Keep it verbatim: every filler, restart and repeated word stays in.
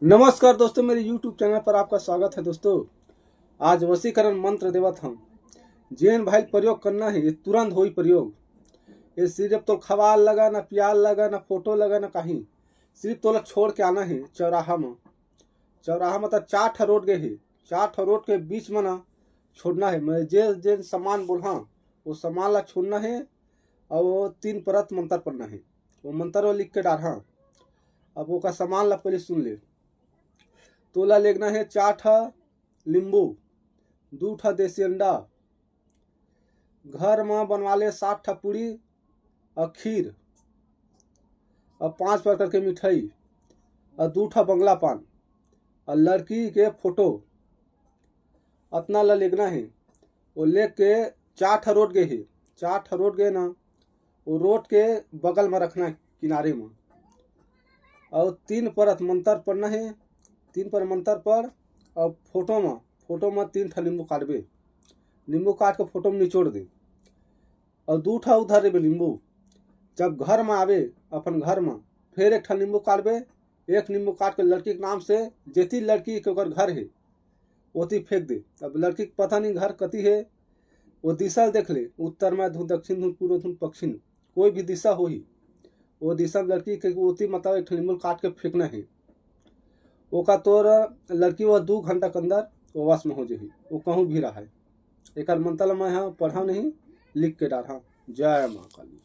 नमस्कार दोस्तों, मेरे YouTube चैनल पर आपका स्वागत है। दोस्तों, आज वशीकरण मंत्र देवत हम। जेन भाई प्रयोग करना है, ये तुरंत होई प्रयोग। ये सिर्फ तो खवाल लगा, ना प्याल लगा, ना फोटो लगा, ना कहीं। सिर्फ तोला छोड़ के आना है चौराहा में। चौराहा में तो चार ठा रोड गए है, चार ठा रोड के बीच में ना छोड़ना है। मैं जे जेन सामान बोलहा, वो सामान ला छोड़ना है। और वो तीन परत मंत्र पढ़ना है। वो मंत्र वो लिख के डारहा। अब ओकर सामान ला पहले सुन ले। तोला लेगना है चार ठा नींबू, दू ठा देसी अंडा, घर म बनवा ले सात ठा पूड़ी और खीर और पांच प्रकार के मिठाई और दू ठा बंगला पान और लड़की के फोटो, अतना ला लेगना है। वो लेके चार ठा रोड गए है, चार ठा रोड गए ना, वो रोड के बगल में रखना है, किनारे में। और तीन परत मंत्र पढ़ना है, तीन पर मंत्र पढ़। और फोटो में, फोटो में तीन ठा नींबू काटबे, नींबू काट के फोटो में निचोड़ दे। और दू ठा उधर रेबे नींबू। जब घर में आवे अपन घर में, फिर एक ठा नींबू काटबे, एक नींबू काट के लड़की के नाम से, जेती लड़की के ओकर घर है, ओती फेंक दे। अब लड़की के पता नहीं घर कती है, वो दिशा देख ले, उत्तर में धुन, दक्षिण धुन, पूर्व धुन, पश्चिम, कोई भी दिशा होही, वो दिशा में लड़की के ओती मतलब एक ठा नींबू काट के फेंकना है। ओका तोर लड़की वो दू घंटा के अंदर वो वश में हो जाही, वो कहूँ भी रहा है। एकर मंत्र मैं हाँ पढ़ा नहीं, लिख के डारहा। जय माँ काली।